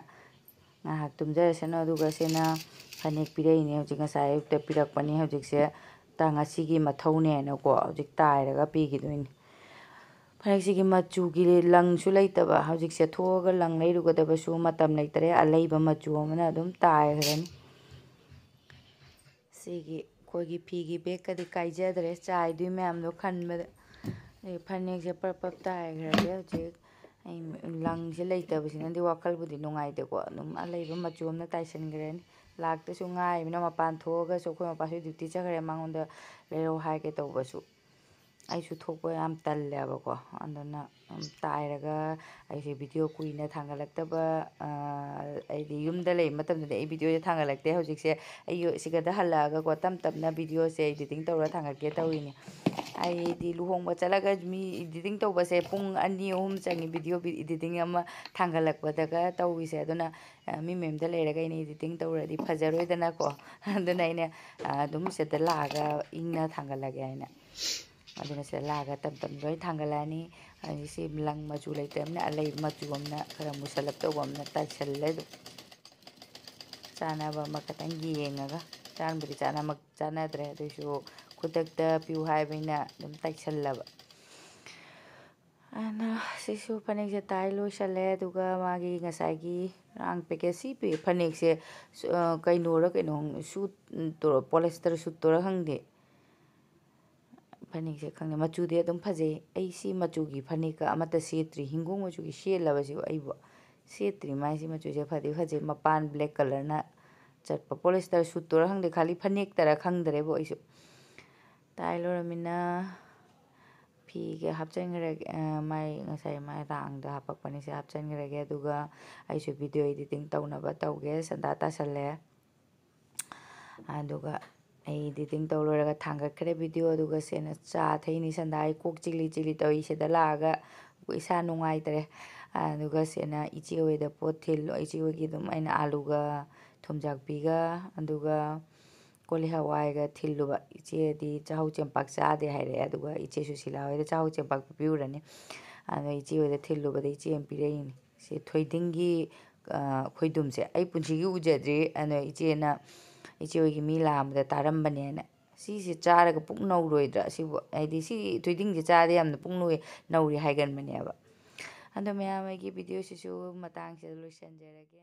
ꯉꯥꯏꯍꯥꯛ ꯇꯨꯝꯖꯔꯁꯅꯨ꯫ ꯑꯗꯨꯒ ꯁꯤꯅ ꯐꯅꯦꯛ ꯄꯤꯔꯛꯏꯅꯦ ꯍꯧꯖꯤꯛ, ꯉꯁꯥꯏ ꯑꯌꯨꯛꯇ ꯄꯤꯔꯛꯄꯅꯤ꯫ ꯍꯧꯖꯤꯛꯁꯦ ꯇ-, ꯉꯁꯤꯒꯤ ꯃꯊꯧꯅꯦꯅꯀꯣ ꯍꯧꯖꯤꯛ ꯇꯥꯏꯔꯒ ꯄꯤꯈꯤꯗꯣꯏꯅꯤ꯫ ꯐꯅꯦꯛꯁꯤꯒꯤ ꯃꯆꯨꯒꯤ ꯂꯪꯁꯨ ꯂꯩꯇꯕ꯫ ꯍꯧꯖꯤꯛ ꯁꯦꯠꯊꯣꯛꯑꯒ ꯂꯪ ꯂꯩꯔꯨꯒꯗꯕꯁꯨ ꯃꯇꯝ ꯂꯩꯇꯔꯦ꯫ ꯑꯂꯩꯕ ꯃꯆꯨ ꯑꯃꯅ ꯑꯗꯨꯝ ꯇꯥꯏꯈ꯭ꯔꯅꯤ꯫ ꯁꯤꯒꯤ ꯑꯩꯈꯣꯏꯒꯤ ꯐꯤꯒꯤ ꯕꯦꯒꯀꯗꯤ ꯀꯥꯏꯖꯗ꯭ꯔꯦ꯫ ꯆꯥꯏꯗꯣꯏ ꯃꯌꯥꯝꯗꯣ ꯈꯟꯕꯗ꯫ ꯑꯩ ꯐꯅꯦꯛꯁꯦ ꯄ꯭ꯔꯞ ꯄ꯭ꯔꯞ ꯇꯥꯏꯈ꯭ꯔꯗꯤ ꯍꯧꯖꯤꯛ ꯑꯩ ꯂꯪꯁꯦ ꯂꯩꯇꯕꯁꯤꯅꯗꯤ ꯋꯥꯈꯜꯕꯨꯗꯤ ꯅꯨꯡꯉꯥꯏꯇꯦꯀꯣ꯫ ꯑꯗꯨꯝ ꯑꯂꯩꯕ ꯃꯆꯨ ꯑꯃꯅ ꯇꯥꯏꯁꯤꯟꯈ꯭ꯔꯅꯤ꯫ ꯂꯥꯛꯇꯁꯨ ꯉꯥꯏꯕꯅ, ꯃꯄꯥꯟ ꯊꯣꯛꯑꯒꯁꯨ ꯑꯩꯈꯣꯏ ꯃꯄꯥꯁꯨ ꯗ꯭ꯌꯨꯇꯤ ꯆꯠꯈ꯭ꯔꯦ, ꯃꯉꯣꯟꯗ ꯂꯩꯔꯧ ꯍꯥꯏꯒꯦ ꯇꯧꯕꯁꯨ ꯑꯩꯁꯨ ꯊꯣꯛꯄ ꯌꯥꯝ ꯇꯜꯂꯦꯕꯀꯣ꯫ ꯑꯗꯨꯅ, ꯎꯝ, ꯇꯥꯏꯔꯒ ꯑꯩꯁꯦ ꯚꯤꯗꯤꯑꯣ ꯀꯨꯏꯅ ꯊꯥꯡꯒꯠꯂꯛꯇꯕ, ꯑ, ꯑꯩꯗꯤ ꯌꯨꯝꯗ ꯂꯩꯕ ꯃꯇꯝꯗꯗꯤ ꯑꯩ ꯚꯤꯗꯤꯑꯣꯁꯦ ꯊꯥꯡꯒꯠꯂꯛꯇꯦ꯫ ꯍꯧꯖꯤꯛꯁꯦ ꯑꯩ ꯌꯨ-, ꯁꯤꯒꯗ ꯍꯜꯂꯛꯑꯒꯀꯣ, ꯇꯞ ꯇꯞꯅ ꯚꯤꯗꯤꯑꯣꯁꯦ ꯏꯗꯤꯇꯤꯡ ꯇꯧꯔ ꯊꯥꯡꯒꯠꯀꯦ ꯇꯧꯔꯤꯅꯦ꯫ ꯑꯩꯗꯤ ꯂꯨꯍꯣꯡꯕ ꯆꯠꯂꯒ ꯃꯤ ꯏꯗꯤꯇꯤꯡ ꯇꯧꯕꯁꯦ ꯄꯨꯡ ꯑꯅꯤ ꯑꯍꯨꯝ ꯆꯪꯉꯤ, ꯚꯤꯗꯤꯑꯣ ꯏꯗꯤꯇꯤꯡ ꯑꯃ ꯊꯥꯡꯒꯠꯂꯛꯄꯗꯒ ꯇꯧꯔꯤꯁꯦ꯫ ꯑꯗꯨꯅ, ꯑ, ꯃꯤ ꯃꯌꯨꯝꯗ ꯂꯩꯔꯒ ꯑꯩꯅ ꯏꯗꯤꯇꯤꯡ ꯇꯧꯔꯗꯤ ꯐꯖꯔꯣꯏꯗꯅꯀꯣ꯫ ꯑꯗꯨꯅ ꯑꯩꯅ, ꯑ, ꯑꯗꯨꯝ ꯁꯤꯗ ꯂꯥꯛꯑꯒ ꯏꯪꯅ ꯊꯥꯡꯒꯠꯂꯒꯦ ꯍꯥꯏꯅ꯫ ꯑꯗꯨꯅ ꯁꯤꯗ ꯂꯥꯛꯑꯒ ꯇꯞ ꯇꯞꯅ ꯂꯣꯏ ꯊꯥꯡꯒꯠꯂꯛꯑꯅꯤ꯫ ꯑꯗꯒꯤ ꯁꯤ ꯂꯪ ꯃꯆꯨ ꯂꯩꯇ꯭ꯔꯕꯅꯤꯅ ꯑꯂꯩꯕ ꯃꯆꯨ ꯑꯃꯅ, ꯈꯔ ꯃꯨꯁꯜꯂꯞ ꯇꯧꯕ ꯑꯃꯅ ꯇꯥꯏꯁꯜꯂꯦ ꯑꯗꯨꯝ꯫ ꯆꯥꯟꯅꯕ ꯑꯃ ꯈꯇꯪ ꯌꯦꯡꯉꯒ, ꯆꯥꯟꯕꯨꯗꯤ ꯆꯥꯟꯅꯃꯛ-, ꯆꯥꯟꯅꯗ꯭ꯔꯦ, ꯑꯗꯨꯏꯁꯨ ꯈꯨꯗꯛꯇ ꯄꯤꯌꯨ ꯍꯥꯏꯕꯅꯤꯅ ꯑꯗꯨꯝ ꯇꯥꯏꯁꯜꯂꯕ꯫ ꯑꯗꯨꯅ ꯁꯤꯁꯨ ꯐꯅꯦꯛꯁꯦ ꯇꯥꯏ ꯂꯣꯏꯁꯜꯂꯦ꯫ ꯑꯗꯨꯒ ꯃꯥꯒꯤ ꯉꯁꯥꯏꯒꯤ ꯔꯥꯡ ꯄꯦꯀꯦꯠ, ꯁꯤ ꯄꯤ-, ꯐꯅꯦꯛꯁꯦ ꯁꯨ-, ꯑ, ꯀꯩꯅꯣꯔ ꯀꯩꯅꯣ ꯈꯪꯗꯦ, ꯁꯨꯠ, ꯎꯝ, ꯇꯣꯔ-, ꯄꯣꯂꯤꯁꯇꯔ ꯁꯨꯠꯇꯣꯔ ꯈꯪꯗꯦ꯫ ꯐꯅꯦꯛꯁꯦ ꯈꯪꯗꯦ, ꯃꯆꯨꯗꯤ ꯑꯗꯨꯝ ꯐꯖꯩ꯫ ꯑꯩ ꯁꯤ ꯃꯆꯨꯒꯤ ꯐꯅꯦꯛꯀ ꯑꯃꯠꯇ ꯁꯦꯠꯇ꯭ꯔꯤ꯫ ꯍꯤꯡꯒꯣꯛ ꯃꯆꯨꯒꯤ ꯁꯦꯠꯂꯕꯁꯤꯕꯨ ꯑꯩꯕꯨ ꯁꯦꯠꯇ꯭ꯔꯤ꯫ ꯃꯥꯏ ꯁꯤ ꯃꯆꯨꯁꯦ ꯐꯗꯤ ꯐꯖꯩ꯫ ꯃꯄꯥꯟ ꯕ꯭ꯂꯦꯛ ꯀꯂꯔꯅ ꯆꯠꯄ꯫ ꯄꯣꯂꯤꯁꯇꯔ ꯁꯨꯠꯇꯣꯔ ꯈꯪꯗꯦ, ꯈꯥꯂꯤ ꯐꯅꯦꯛꯇꯔ ꯈꯪꯗ꯭ꯔꯦꯕꯨ ꯑꯩꯁꯨ꯫ ꯇꯥꯏ ꯂꯣꯏꯔꯃꯤꯅ ꯐꯤꯒ ꯍꯥꯞꯆꯤꯟꯈ꯭ꯔꯒꯦ꯫ ꯑ, ꯃꯥꯏ ꯉꯁꯥꯏ ꯃꯥꯏ ꯔꯥꯡꯗ ꯍꯥꯄꯛꯄꯅꯤ, ꯁꯤ ꯍꯥꯞꯆꯤꯟꯈ꯭ꯔꯒꯦ꯫ ꯑꯗꯨꯒ ꯑꯩꯁꯨ ꯚꯤꯗꯤꯑꯣ ꯏꯗꯤꯇꯤꯡ ꯇꯧꯅꯕ ꯇꯧꯒꯦ꯫ ꯁꯟꯗꯥ ꯇꯥꯁꯜꯂꯦ꯫ ꯑꯗꯨꯒ ꯑꯩ ꯏꯗꯤꯇꯤꯡ ꯇꯧ ꯂꯣꯏꯔꯒ ꯊꯥꯡꯒꯠꯈ꯭ꯔꯦ ꯚꯤꯗꯤꯑꯣ꯫ ꯑꯗꯨꯒ ꯁꯦꯅ ꯆꯥ ꯊꯛꯏꯅꯤ꯫ ꯁꯟꯗꯥ ꯑꯩ ꯀꯣꯛ ꯆꯤꯛꯂꯤ ꯆꯤꯛꯂꯤ ꯇꯧꯏ꯫ ꯁꯤꯗ ꯂꯥꯛꯑꯒ ꯏꯁꯥ ꯅꯨꯡꯉꯥꯏꯇ꯭ꯔꯦ꯫ ꯑꯗꯨꯒ ꯁꯦꯅ ꯏꯆꯦ ꯍꯣꯏꯗ ꯄꯣꯠ ꯊꯤꯜꯂꯣ, ꯏꯆꯦ ꯍꯣꯏꯒꯤ ꯑꯗꯨꯝ ꯑꯩꯅ ꯑꯥꯂꯨꯒ ꯊꯨꯝꯖꯥꯛꯄꯤꯒ ꯑꯗꯨꯒ ꯀꯣꯂꯤ ꯍꯋꯥꯏꯒ ꯊꯤꯜꯂꯨꯕ꯫ ꯏꯆꯦꯗꯤ ꯆꯥꯛꯍꯧ ꯆꯦꯡꯄꯥꯛ ꯆꯥꯗꯦ ꯍꯥꯏꯔꯛꯑꯦ꯫ ꯑꯗꯨꯒ ꯏꯆꯦ ꯁꯨꯁꯤꯂꯥ ꯍꯣꯏꯗ ꯆꯥꯛꯍꯧ ꯆꯦꯡꯄꯥꯛ ꯄꯤꯕꯤꯔꯨꯔꯅꯤ꯫ ꯑꯗꯣ ꯏꯆꯦ ꯍꯣꯏꯗ ꯊꯤꯜꯂꯨꯕꯗ ꯏꯆꯦ ꯑꯃ ꯄꯤꯔꯛꯏꯅꯤ꯫ ꯁꯤ ꯊꯣꯏꯗꯤꯡꯒꯤ, ꯑ, ꯈꯣꯏꯗꯨꯝꯁꯦ ꯑꯩ ꯄꯨꯟꯁꯤꯒꯤ ꯎꯖꯗ꯭ꯔꯤ꯫ ꯑꯗꯣ ꯏꯆꯦꯅ, ꯏꯆꯦ ꯍꯣꯏꯒꯤ ꯃꯤ ꯂꯥꯛꯑꯝꯕꯗ ꯇꯥꯔꯝꯕꯅꯦꯅ꯫ "ꯁꯤꯁꯦ ꯆꯥꯔꯒ ꯄꯨꯛ ꯅꯧꯔꯣꯏꯗ꯭ꯔꯥ? ꯁꯤꯕꯨ, ꯍꯥꯏꯗꯤ ꯁꯤ ꯊꯣꯏꯗꯤꯡꯁꯦ ꯆꯥꯔꯗꯤ ꯌꯥꯝꯅ ꯄꯨꯛ ꯅꯧꯏ-, ꯅꯧꯔꯤ ꯍꯥꯏꯒꯟꯕꯅꯦꯕ"꯫ ꯑꯗꯣ ꯃꯌꯥꯝ, ꯑꯩꯒꯤ ꯚꯤꯗꯤꯑꯣꯁꯤꯁꯨ ꯃꯇꯥꯡꯁꯤꯗ ꯂꯣꯏꯁꯤꯟꯖꯔꯒꯦ꯫